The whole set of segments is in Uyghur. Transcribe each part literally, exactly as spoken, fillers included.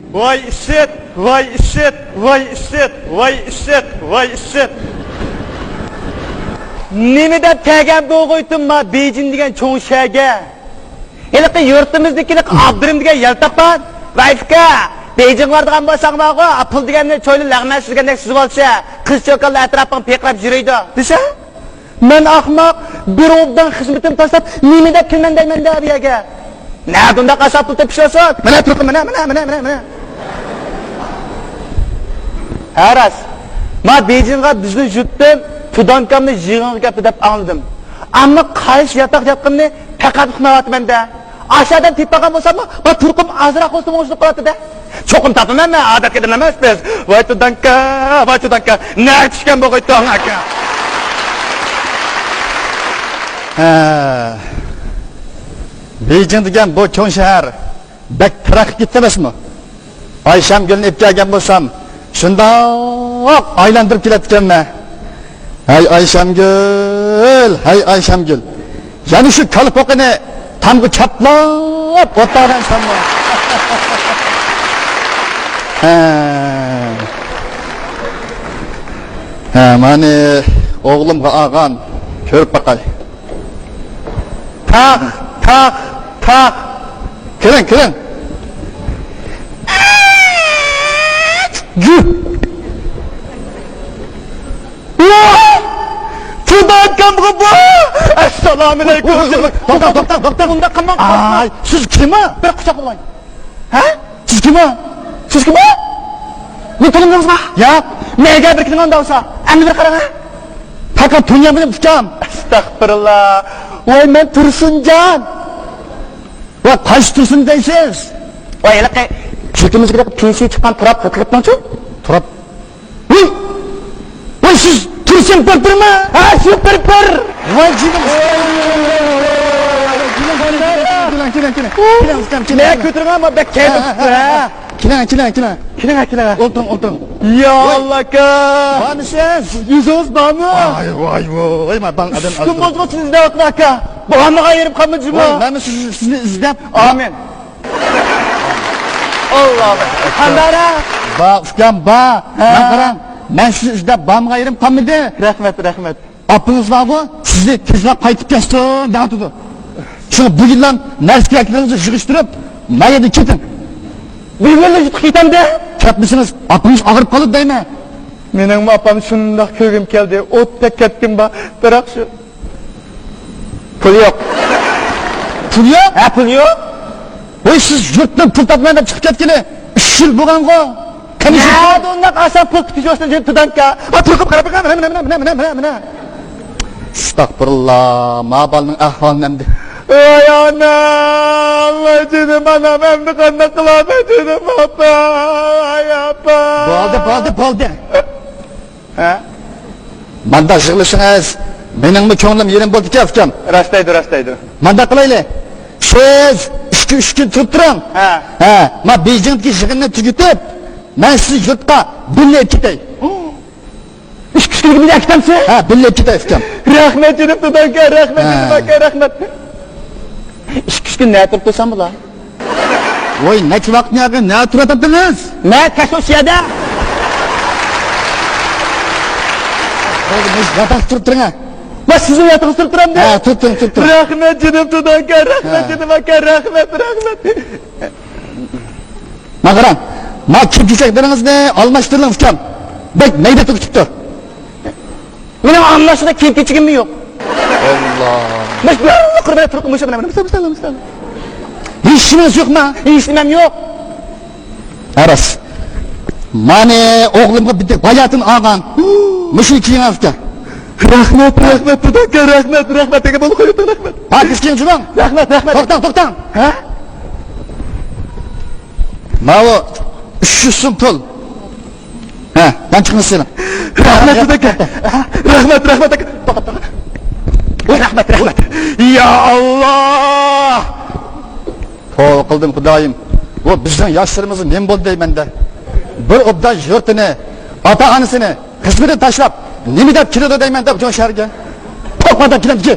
ۋاي ئىسسىت، ۋاي ئىسسىت، ۋاي ئىسسىت، ۋاي ئىسسىت، ۋاي ئىسسىت. نېمە دەپ كەلگەن بولغۇيتتۇم ما بېيجىڭ دېگەن چوڭ شەھەرگە؟ ھېلىقى يۇرتىمىزدىكى ھېلىقى ئابدۇرېھىم دېگەن يالتاپان، ۋاي ئۇكا، بېيجىڭغا بارىدىغان بولساڭ بارغۇ، پۇل دېگەننى چويلا لەغمەن سۈزگەندەك سۈزۈۋالسا، قىز چوكانلار ئەتراپىڭ پىرقىراپ يۈرىدۇ دېسە، مەن ئاخماق، بىر ئوبدان خىزمىتىمنى تاشلاپ نېمە دەپ كېلىمەن دەيمەن دە بۇ يەرگە. نەدە ئۇنداق ئاسان پۇل تېپىش بولسۇن؟ مانا تۇرقۇم، مانا، مانا، مانا، مانا، مانا. ھە راست. ما بېيجىڭغا بىزنى يۇرتتىن تۇدانكامنى يىغىنغا كەپتۇ دەپ ئاڭلىدىم. ئەمما قايسى ياتاق ياتقىنىنى پەقەت ئۇقمايۋاتىمەن دە. ئاشۇ ئادەم تېپىپ ئالغان بولساممۇ، ما تۇرقۇم ئازراق بولسىمۇ ئوڭشىلىپ قالاتتى دە. چوقۇم تاپىمەن مەن، ئادەتكە ئەمەس بىز. ۋاي تۇدانكا، ۋاي تۇدانكا، نەگە چۈشكەن بولغىيتتۇڭ ئاكا؟ ھە. بېيجىڭ دېگەن بۇ چوڭ شەھەر بەك تەرەققىي قىپتۇ ئەمەسمۇ؟ ئايشەمگۈلنى ئېلىپ كەلگەن بولسام، شۇنداق ئايلاندۇرۇپ كېلەتتىكەنمەن. ھەي ئايشەمگۈل، ھەي ئايشەمگۈل. يەنە شۇ كالا پوقىنى تامغا چاپلاپ ئولتۇرغانسەنمۇ؟ ھە. ھە، مانا ئوغلۇمغا ئالغان، كۆرۈپ باقاي. تاق، تاق، تاق. كىرىڭ، كىرىڭ. گۈ. ۋاي! تۇدانكامغۇ بۇ! ئەسسالامۇئەلەيكۇم. توختاڭ، توختاڭ، توختاڭ. ئۇنداق قىلماڭ. ئاي، سىز كىم؟ بىر قۇچاقلاۋالاي. ھە؟ سىز كىم؟ سىز كىم؟ مېنى تونۇمدىڭىزمۇ؟ ياق. مەگە بىر كېلىڭ ئۇنداق بولسا. ئەمدى بىر قاراڭ ھە. پەقەت تونۇيالمىدىم ئۇكام. ئەستەغپىرۇللا. ۋاي مەن تۇرسۇنجان. ۋاي قايسى تۇرسۇن دەيسىز؟ ۋاي ھېلىقى يۇرتىمىزغا پېنسىيە چىققان تۇراب خىزمەتنىڭچۇ؟ تۇراب. ۋاي! ۋاي سىز تۇرسۇن پىرپىرمۇ؟ ھە، شۇ پىرپىر! ۋاي جېنىم. كېلىڭ، كېلىڭ، كېلىڭ. كېلىڭ، ئۇكام، كېلىڭ، مەن كېلىڭ. كۆتۈرۈڭ، ئەمما بەك كەيپىم ھە، چۈشتى، ھە. ھە. كېلىڭ، كېلىڭ، كېلىڭ. كېلىڭ، كېلىڭ. ئولتۇرۇڭ، ئولتۇرۇڭ. يا ۋاي. ئاللا ئاكا! بارمىسىز؟ يۈزىڭىز بارمۇ؟ ۋاي، ۋاي، ۋاي، مانا بار ئادەم. ئۈچ كۈن بولدىغۇ سىزنى ئىزدەۋاتىمەن ئاكا. بارمىغان يېرىم قالمىدى جۇمۇ. ۋاي، مەنمۇ سىز، سىزنى ئىزدەپ. ئامىن. ئاللا. قانداق؟ بار، ئۇكام، بار. ھە. مانا قاراڭ، مەن سىزنى ئىزدەپ بارمىغان يېرىم قالمىدى. رەھمەت، رەھمەت. ئاپىڭىز بارغۇ، سىزنى تېزلا قايتىپ كەلسۇن دەۋاتىدۇ. شۇڭا بۈگۈنلا نەرسە-كېرەكلىرىڭىزنى يىغىشتۇرۇپ، ما يەردىن كېتىڭ. بۈگۈنلا يۇتۇپ كېتەمدۇ؟ كەتمىسىڭىز، ئاپىڭىز ئاغرىپ قالىدۇ دەيمەن. مېنىڭمۇ ئاپامنى شۇنداق كۆرگۈم كەلدى. ئوتتەك كەتكۈم بار. بىراق شۇ پۇل يوق. پۇل يوق؟ ھە، پۇل يوق. ۋاي، سىز يۇرتتىن پۇل تاپىمەن دەپ چىقىپ كەتكىلى ئۈچ يىل بولغانغۇ. قېنى شۇ پۇل؟ نەدە ئۇنداق ئاسان پۇل تېپىش بولسۇن، جېنىم تۇدانكا. ۋاي، تۇرۇپ قاراپ بېقىڭ، مانا، مانا. ئەستەغپۇرۇللا، ما بالىنىڭ ئەھۋالىنى ئەمدى. ۋاي ئانا، ۋاي جېنىم ئانام، ئەمدى قانداق قىلامەن جېنىم ئاپا، ۋاي ئاپا. بولدى، بولدى، بولدى. ھە؟ مانداق يىغلىشىڭىز مېنىڭمۇ كۆڭلۈم يېرىم بولدىكەن ئۇكام. راست دەيدۇ، راست دەيدۇ. مانداق قىلايلى. سىز ئىككى، ئۈچ كۈن تۇرۇپ تۇرۇڭ. ھە. ھە، ما بېيجىڭدىكى يىغىننى تۈگىتىپ، مەن سىزنى يۇرتقا بىللە ئېلىپ كېتەي. ئىككى، ئۈچ كۈنگە بىللە ئەكېتەمسىز؟ ھە، بىللە ئېلىپ كېتەي ئۇكام. رەھمەت جېنىم تۇدانكا، رەھمەت ھە. جېنىم ئاكا، رەھمەت. ئىككى، ئۈچ كۈن نەدە تۇرۇپ تۇرسام بولا؟ ۋاي، نەچچە ۋاقىتتىن ياقى نەدە تۇرۇۋاتاتتىڭىز؟ مەن تەس شۇ يەردە. ياتاقتا تۇرۇپ تۇرۇڭ ھە. مەن سىزنىڭ ياتىقىڭىزدا تۇرۇپ تۇرامدۇ؟ ھە، تۇرۇپ تۇرۇڭ، تۇرۇپ تۇرۇڭ. رەھمەت جېنىم تۇدانكا، رەھمەت ھە. جېنىم ئاكا، رەھمەت، رەھمەت. مانا قاراڭ، ما كىيىم-كېچەكلىرىڭىزنى ئالماشتۇرۇڭ ئۇكام. بەك مەيدە تۇرۇپ كېتىپتۇ. مېنىڭ ئالماشتۇرىدىغان كىيىم-كېچىكىممۇ يوق. ئاللا. مەن بىر قۇر بىلەن تۇرۇپ، مۇشۇ بىلەن، مۇشۇ، مۇشۇ، مۇشۇ. ھېچ نېمىڭىز يوقما؟ ھېچ نېمەم يوق. ھە راست. مانا ئوغلۇمغا بىر باياتىن ئالغان. مۇشۇنى كىيىڭ ئاكا. رەھمەت، رەھمەت، تۇدانكا، رەھمەت، رەھمەت، تەگە بولۇپ قويۇپتۇ، رەھمەت. پاكىز كىيىڭ جۇمۇڭ. رەھمەت، رەھمەت. توختاڭ، توختاڭ. ھە؟ ماۋۇ ئۈچ يۈز سوم پۇل. ھە، دانچىقنى سېلىڭ. رەھمەت، تۇدانكا. رەھمەت، رەھمەت، ئاكا. توختا، توختا. ۋاي، رەھمەت، رەھمەت. يا ئاللا! توۋا قىلدىم، خۇدايىم. بۇ بىزنىڭ ياشلىرىمىزغا نېمە بولدى دەيمەن-دە. بىر ئوبدان يۇرتىنى، ئاتا-ئانىسىنى، خىزمىتىنى تاشلاپ، نېمە دەپ كېلىدۇ دەيمەن-دە بۇ شەھەرگە. توقما دەپ كېلەمدىكى.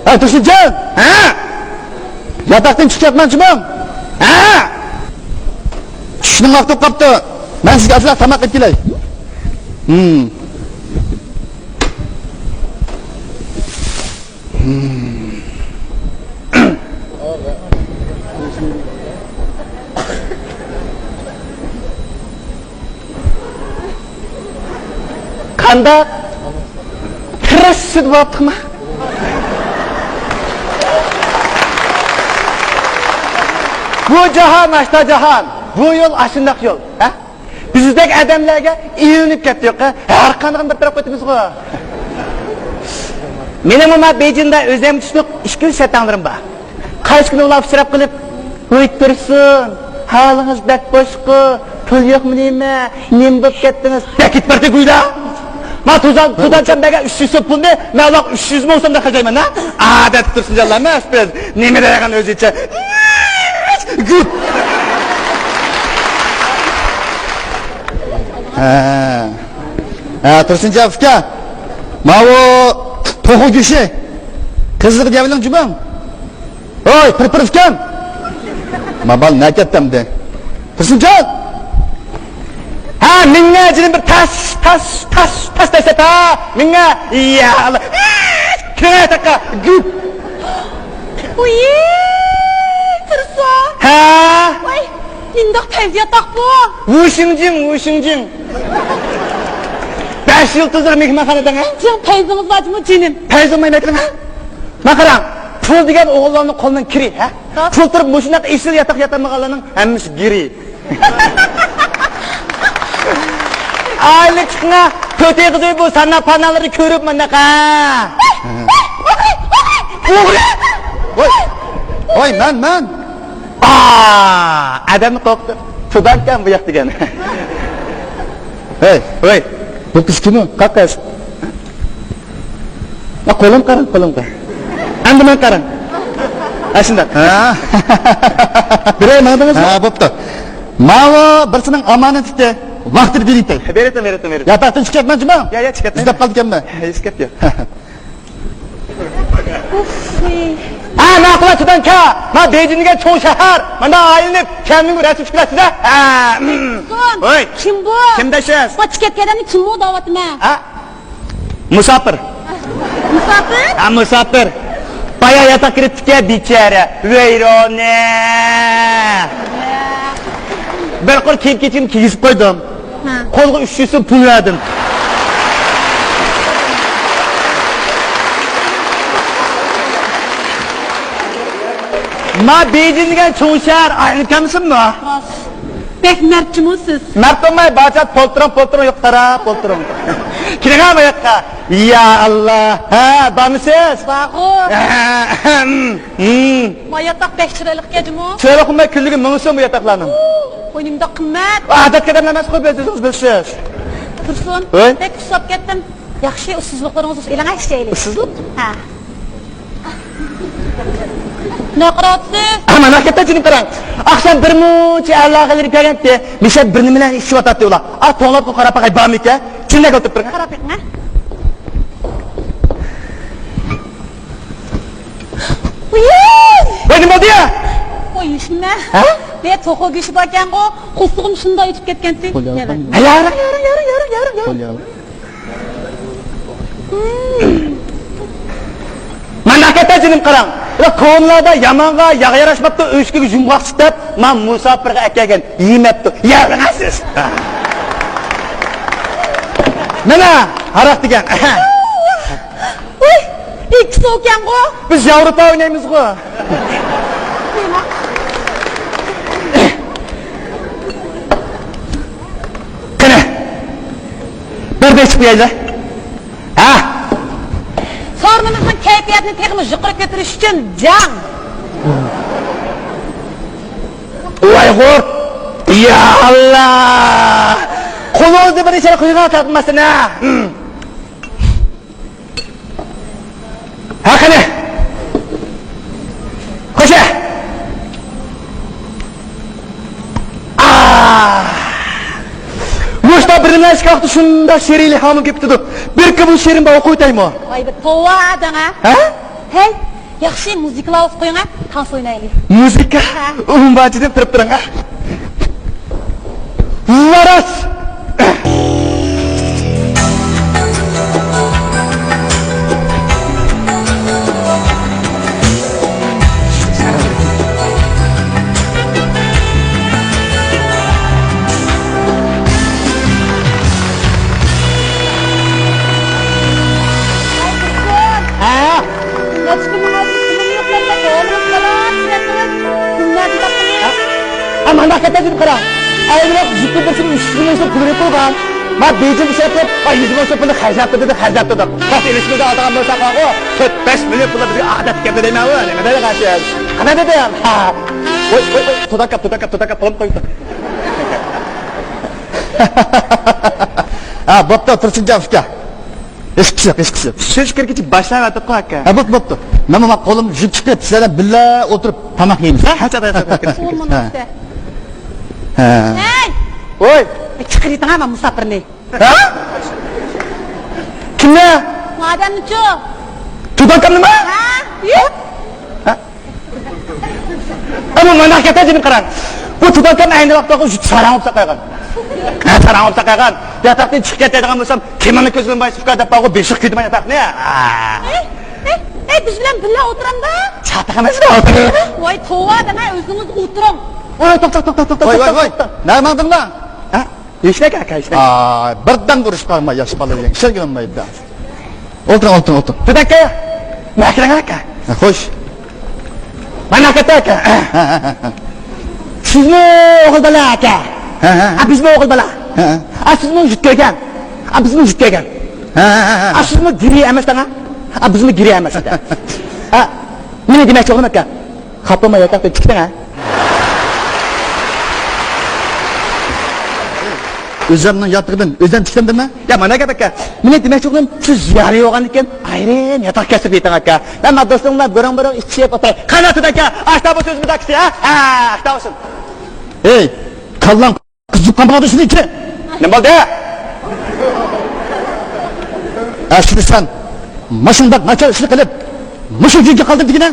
ھەي، تۇرسۇنجان! ھە؟ ياتاقتىن چىقىپ كەتمەڭچىمۇ؟ ھە؟ چۈشنىڭ ۋاقتى بولۇپ قاپتۇ. مەن سىزگە ئازراق تاماق ئېلىپ كېلەي. ھىم. قانداق؟ تىرىشسىز بوپتۇما؟ بۇ جاھان ئاشتا جاھان، بۇ يول ئاشۇنداق يول. ھە؟ بىزدەك ئادەملەرگە ئېلىنىپ كەتتۇق، ھە؟ ھەر قاندىقىنى بىر تەرەپ قىلىمىزغۇ. مېنىڭمۇ ما بېيجىڭدا ئۆزۈم تۇتۇق ئىككى ئۈچ شەيتانلىرىم بار. قايسى كۈنى ئۇلار ئۇچراپ قېلىپ، ۋوي تۇرسۇن، ھالىڭىز بەك بوشقۇ، پۇل يوقمۇ نېمە، نېمە بولۇپ كەتتىڭىز؟ بەك ئېيتىپ بەردى گۇيلا. ما توزان، توزانچام بەرگەن ئۈچ يۈز سوم پۇلنى مەن ئۇلارغا ئۈچ يۈز مىڭ سومدەك خەجلەيمەن ھە؟ ئادەتتە تۇرسۇن جانلار ئەمەس بىز. نېمە دەيدىغان ئۆزىچە. گۈپ. ھە. ھە، تۇرسۇنجان ئۇكا. ماۋۇ توخۇ گۆشى. قىزىق دېيەۋېلىڭ جۇمۇ. ھوي، پىر-پىر ئۇكام! ما بالا نەگە كەتتى ئەمدى؟ تۇرسۇنجان! ھە، مىڭە جېنىم بىر تاس، تاس، تاس، تاس، تاس، تاس، ھە! مىڭە! يا ئاللا! كىرە ياتاققا! گۈپ! ۋۇي، تۇرسۇن! ھە؟ ۋاي، نېمانداق پەيزى ياتاق بۇ؟ ۋۇشىڭجىڭ، ۋۇشىڭجىڭ! بەش يۇلتۇزلۇق مېھمانخانا دەڭ ھە؟ جىڭ پەيزىڭىز بار جۇمۇ جېنىم. پەيزىڭ ماي مەكلىڭ ھە؟ ما قاراڭ، پۇل دېگەن ئوغۇللارنىڭ قولىنىڭ كىرى، ھە؟ راست. پۇل تۇرۇپ مۇشۇنداق ئېسىل ياتاق ياتالمىغانلارنىڭ ھەممىسى گىرى. ئائىلىلىك چىقىڭا، تۆت ئېغىز ئۆي بۇ سانا پانالىرى كۆرۈپ مانداق ھە. ئوغرى! ۋاي! ۋاي، مەن، مەن! ئا، ئادەمنى قورقۇتۇپ، پۇدانكەن بۇ ياق دېگەن. ھەي! ۋاي! بۇ قىز كىم ئۇ؟ قاقاس. ھە، قولۇمغا قاراڭ، قولۇمغا. ئەمدى ماڭا قاراڭ. ئاشۇنداق. ھە. بىرەي ماڭدىڭىزمۇ؟ ھە، بوپتۇ. ماۋۇ بىرسىنىڭ ئامانىتى. ۋاقتىدا بېرىپ. بېرىتىڭ، بېرىتىڭ، بېرىتىڭ. ياتاقتىن چىقىپ كەتمەڭ جۇمۇ. يا، يا، چىقىپ كەتمەڭ. يۈزلەپ قالدىكەنمەن. يا، يۈزلەپ كەت. ئۇف. ھە، ماقۇل، تۇتان كا. ما بېيجىڭ دېگەن چوڭ شەھەر. مانا ئايلىنىپ كەلدىم، رەسىم چۈشۈرەسىز ھە. ھە. سون. ھوي. كىم بۇ؟ كىم دەيسىز؟ قاچىپ كەتكەن ئادەمنى كىم بۇ دەۋاتىمەن. ھە؟ مۇساپىر. مۇساپىر؟ ھە، مۇساپىر. بايا ياتاق كىرىپتىكەن، بىچارە. ۋەيرونە. بىر قۇر كىيىم كېچىكىم كىيگۈزۈپ قويدۇم. ھە. قولىغا ئۈچ يۈز سوم پۇل بەردىم. ما بېيجىڭ دېگەن چوڭ شەھەر، ئايلىنىپ كەلمىسۇنمۇ؟ راست. بەك مەرد جۇمۇ سىز. مەرد بولماي، بارچە پولتۇرۇڭ، پولتۇرۇڭ، يوق قارا، پولتۇرۇڭ. كېلىڭە بۇ ياققا. يا ئاللا. ھە، بارمۇسىز؟ بارغۇ. ھىم. ما ياتاق بەك چىرايلىق ئىكەن جۇمۇ. چىرايلىق بولماي، كۈنلۈكى مىڭ سوم بۇ ياتاقلارنىڭ. ۋوي، نېمانداق قىممەت. ئادەتتىكى ئادەملەر ئەمەسقۇ، بىز ئۆزىڭىز بىلىسىز. تۇرسۇن، ھوي. بەك ئۇسساپ كەتتىم. ياخشى، ئۇسسۇزلۇقلىرىڭىزنى ئېلىڭ ئىچەيلى. ئۇسسۇزلۇق؟ ھە. نە قىلىۋاتىسىز؟ مانا كەتتى جېنىم قاراڭ. ئاخشام بىر مۇنچە ئەرلەر قېلىپ كەلگەنتى. مىشەت بىر نېمىلەرنى ئىچىۋاتاتتى ئۇلار. ئا، توڭلاپ قاراپ باقاي بارمىكەن؟ جىمدەك ئولتۇرۇپ تۇرۇڭ. قاراپ بېقىڭ ھە. ۋوي! ۋاي، نېمە بولدى يا؟ ۋوي، يېشىلمە. ھە؟ بۇ توخۇ گۆشى باركەنغۇ، قورسىقىم شۇنداق ئېچىپ كەتكەنتى. ھە، يارىڭ، يارىڭ، يارىڭ. مانا كەتتى جېنىم قاراڭ. كوملاردا يامانغا ياغ ياراشماپتۇ، ئۆچكىگە يۇمغاق چىقىپ، ما مۇساپىرغا ئەكەلگەن يېمەپتۇ. يەۋېلىڭە سىز. مانا ھاراق دېگەن. ۋوي، ئىككى سوكەنغۇ. بىز ياۋروپا ئوينايمىزغۇ. قېنى، بىر بېسىپ قويايلى. ھە؟ سورۇنىمىزنىڭ كەيپىياتىنى تېخىمۇ يۇقىرى كۆتۈرۈش ئۈچۈن جەڭ. ئۇيغۇر. يا ئاللا. قولىڭىزنى بىر يەرگە قويۇڭ، تارتماستىن ھە. ھە، قېنى. خوشە. ئاھ. مۇشتا بىر نەچچە ۋاقىتتا شۇنداق شېرىن ئىلھامىم كېلىپ كېتىدۇ. بىر كۈن بۇ شېرىن بار ئوقۇۋېتەيمۇ؟ ۋاي، بىر توۋا دەڭە. ھە؟ ھەي، ياخشى مۇزىكىلار ئوقۇپ قويۇڭ ھە، تانس ئوينايلى. مۇزىكا؟ ھە. ئۇمباجىدىن تۇرۇپ تۇرۇڭ ھە. تاس! ھە؟ نەچچە كۈن ماڭا پۇلۇم يوق، مەن بەك ئاغرىپ قالاي، سىلەر قىلىپ. پۇل نەدىن تاپتىڭىز؟ ھە؟ ھە، مانا كەتتى دېدىم، قارا. ئەينى ۋاقىت يۈكنى بىرسىنى ئۈچ يۈز مىڭ سوم پۇل بېرىپ قويغان. ما بېيجىڭ ئىشلەپ كېلىپ، ما يۈز مىڭ سوم پۇلنى خەجلەپتۇ دېدى، خەجلەپتۇ دەپ. توختى، ئېلىشىمىزدا ئالىدىغان بولساق، ئۇ تۆت بەش مىليون پۇللار بىزگە ئادەتتە كەپتۇ دەيمەن، ئۇ نېمە دەيدىغان شۇ؟ قانداق دېدىم؟ ھە. ۋاي، ۋاي، ۋاي، تۇتاكاپ، تۇتاكاپ، تۇتاكاپ، قولۇم قويۇپ. ھە، بوپتۇ، تۇرسۇنجان ئۇكا. ھېچقىسى يوق، ھېچقىسى يوق. چۈش كىرگۈچە باشلاۋەتتۇق-قۇ، ئاكا. ھە، بوپتۇ، بوپتۇ. مەن مانا قولۇمنى يۇيۇپ چىقىپ، سىلەر بىلەن بىللە ئولتۇرۇپ تاماق يەيمىز، ھە؟ ھە، چاتاق، چاتاق، چاتاق. ھە. ھە. ھەي! ۋوي! چىقىرىۋېتىڭ ھە مۇساپىرنى. ھە؟ كىمنى؟ ئادەمنىچۇ؟ تۇتاكامنىمۇ؟ ھە؟ يۇ! ھە؟ ئە، بۇ مانا كەتتى، جېنىم قاراڭ. بۇ تۇتاكام ئەينى ۋاقىتتا ساراڭ بولۇپ ساقايغان. ھە، ساراڭ بولۇپ ساقايغان. ياتاقتىن چىقىپ كېتەيدىغان بولسام، كېمىڭنى كۆزۈڭ بايسىپ دەپ بارغۇ بېشىغا كىيدىم ياتاقنى. ھە. ئەي، ئەي، ئەي، بىز بىلەن بىللە ئولتۇرامدا؟ چاتاق ئەمەسمۇ؟ ۋاي، توۋا دەڭە، ئۆزىڭىز ئولتۇرۇڭ. ۋاي، توختا، توختا، توختا، توختا، ۋاي، ۋاي، توختا، ۋاي. توختا. نەگە ماڭدىڭلار؟ ھە؟ ھېچنەك ئاكا، ھېچنەك. ئاي، بىردەم ئۇرۇشقا قالماي، ياش بالا دېگەن ئىشلەرگە ئۇنىمايدۇ. ئولتۇرۇڭ، ئولتۇرۇڭ، ئولتۇرۇڭ. تۇتاكا، ماكىرىڭ ئاكا. ھە، خوش. مانا كەتتى ئاكا. ھە، ھە، ھە، ھە. سىزمۇ ئوغۇل بالا ئاكا. ھە، ھە، ھە. ئا، بىزمۇ ئوغۇل بالا. ھە، ھە. ئا، سىزمۇ يۈز كۆرگەن. ھە، ھە، ھە، ھە. ئا، سىزمۇ گىرى ئەمەس دەڭە. ئا، بىزمۇ گىرى ئەمەس ئاكا. ئا، مېنى دېمەكچى بولدۇم ئاكا. خاپا بولما، ياتاقتىن چىقتىڭ ھە؟ ئۆزۈمنىڭ ياتىقىدىن ئۆزۈم چىقتىم دېمە. يا، مانا گەپ ئاكا. مېنى دېمەكچى بولدۇم، سىز زىيارەت بولغاندىكىن ئايرىم ياتاق كەسىپ يېتىڭ ئاكا. مەن ما دوستۇم بىلەن بۇرۇن بۇرۇن ئىچىشىپ ئولتۇراي. قانداق تۇتىدۇ ئاكا؟ ئاشتا بولسۇن ئۆزىمىز ئاكىسى ھە؟ ھە، ئاشتا بولسۇن. ھەي، كاللاڭ قىزىپ قالمىغان شۇنىڭكى. نېمە بولدى؟ ئەسلى سەن مۇشۇنداق ناچار ئىشنى قىلىپ، مۇشۇ كۈنگە قالدىم دېگىنە.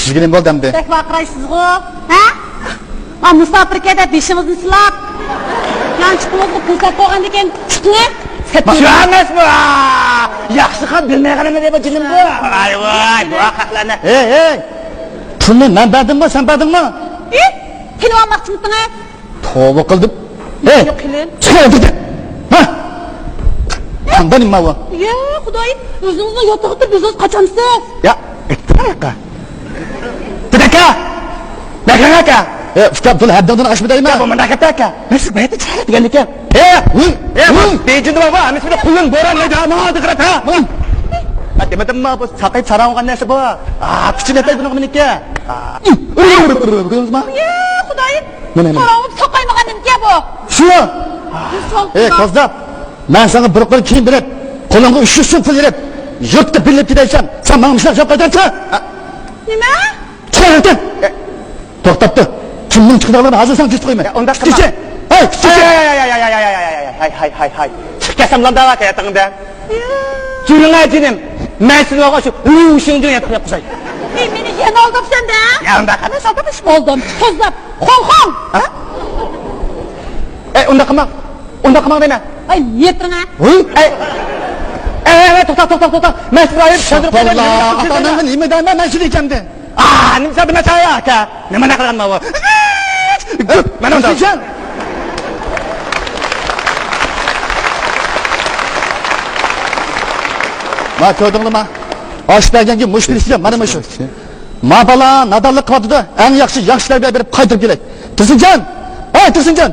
سىزگە نېمە بولدى ئەمدى؟ بەك ۋارقىرايسىزغۇ، ھە؟ ئا، مۇساپىركەن دەپ بېشىڭىزنى سىلاپ، يانچۇقىڭىزغا پۇل سېلىپ قويغاندىكىن پۇتنى سېتىپ. شۇ ئەمەسمۇ؟ ياخشى خان بىلمەيدىغىنىنى دەپ جېنىم بۇ. ۋاي ۋاي، بۇ ئاخلاقلارنى. ھەي ھەي، پۇلنى مەن بەردىممۇ، سەن بەردىڭمۇ؟ ئى، كىنو ئالماقچىمىسىڭىز؟ توۋا قىلدىم. ھەي، يوق، كېلىن. چىقىڭ ئۆلتۈرگەن. ھە؟ قانداق نېمە بۇ؟ يا خۇدايىم، ئۆزىڭىزنىڭ ياتىقىدا تۇرۇپ ئۆزىڭىز قاچامسىز؟ يا، ئېيتتىڭ ئاياققا. تۇتاكا! بەكرەڭ ئاكا! ئە، ئۇكام، پۇل ھەددىڭدىن ئاشما دەيمەن. يا، بۇ مۇنداق گەپتە ئاكا. مەن سىز باياتى چىرايلىق دېگەندىكەن. ھە؟ ھۇي! ھە، ھۇي! بېيجىڭدا بار، ھەممىسى بىلەن قۇيۇن، بوران، مەيدان، ماڭا دىققەت، ھە؟ ماڭا! ھە، دېمىدىمما، بۇ ساقايىپ ساراڭ بولغان نەرسە بۇ. ئا، كۈچى يەتمەيدۇ بۇنىڭغا مېنىڭكى. ئا. يا خۇدايىم! مانا، مانا. ساراڭ بولۇپ ساقايمىغان نېمىكەن بۇ؟ شۇ! ئەي، كاززاپ! مەن ساڭا بىر قول كىيىم بېرىپ، قولۇڭغا ئۈچ يۈز سوم پۇل بېرىپ، يۇرتتا بىلىنىپ كېتەيسەن، سەن ماڭا مۇشۇنداق جاۋاب قايتۇرسەن؟ نېمە؟ چىقىۋېتىڭ! توختاپتۇ. كىمنىڭ چىقىدىغانلىقىنى ھازىر ساڭا كۆرسىتىپ قويىمەن. يا، ئۇنداق قىلما. ھەي، ھەي، ھەي، ھەي، ھەي، ھەي. چىقىپ كەتسەم لامدا بار ياتىقىڭدىن. يۈرۈڭە جېنىم. مەن سېنى ئالغان شۇ ھۇشۇڭدىن ياتاققا ياتقۇزاي. ئەي، مېنى يەنە ئالداپسەن دە. يا، ئۇنداق ئەمەس، ئالداپ ئىش. ئالدام، كاززاپ. خۇڭخۇڭ! ھە؟ ئەي، ئۇنداق قىلماڭ. ئۇنداق قىلماڭ دەيمەن. ئەي، نىيىتىڭە. ھۇي! ئەي! ئەي، ئەي، ئەي، توختا، توختا، توختا. مەن سىزگە ئايرىپ چۈشەندۈرۈپ قوياي. ئاتا-ئاناڭغا نېمە دەيمەن مەن سېنى ئىكەندە؟ ئا، نېمە سەن بىلمەيسەن ئاكا؟ نېمە قىلغان ماۋۇ؟ مانا ئۇنداق. ما كۆردۈڭلارما؟ ئاش بەرگەنگە مۇشت بېرىش دېگەن مانا مۇشۇ. ما بالا نادانلىق قىلىۋاتىدۇ، ئەڭ ياخشى، ياخشى تەربىيە بېرىپ قايتۇرۇپ كېلەي. تۇرسۇنجان! ھەي، تۇرسۇنجان!